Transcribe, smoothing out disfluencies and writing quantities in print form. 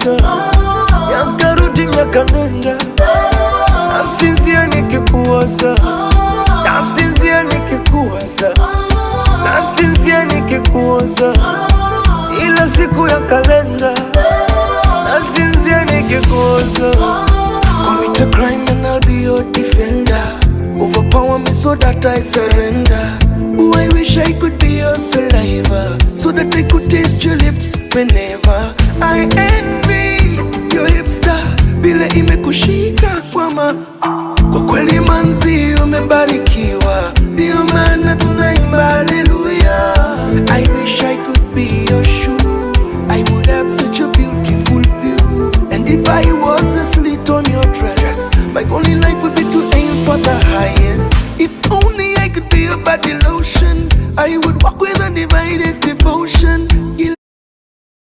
Nikikuwaza, miaka rudi miaka nenda, nasinzia nikikuwaza, nasinzia nikikuwaza, nasinzia nikikuwaza, ila siku ya kalenda, nasinzia nikikuwaza. Commit a crime and I'll be your defender. Overpower me so that I surrender. Oh, I wish I could be your saliva so that I could taste your lips whenever I envy your hipster. Vile imekushika kwama, kwa kweli manzi umebarikiwa, ndio maana tunaimba haleluya. I wish I could be your shoe. I would have such a beautiful view. And if I was a slit on your dress, my only life would be to aim for the highest. If only I could be your body lotion, I would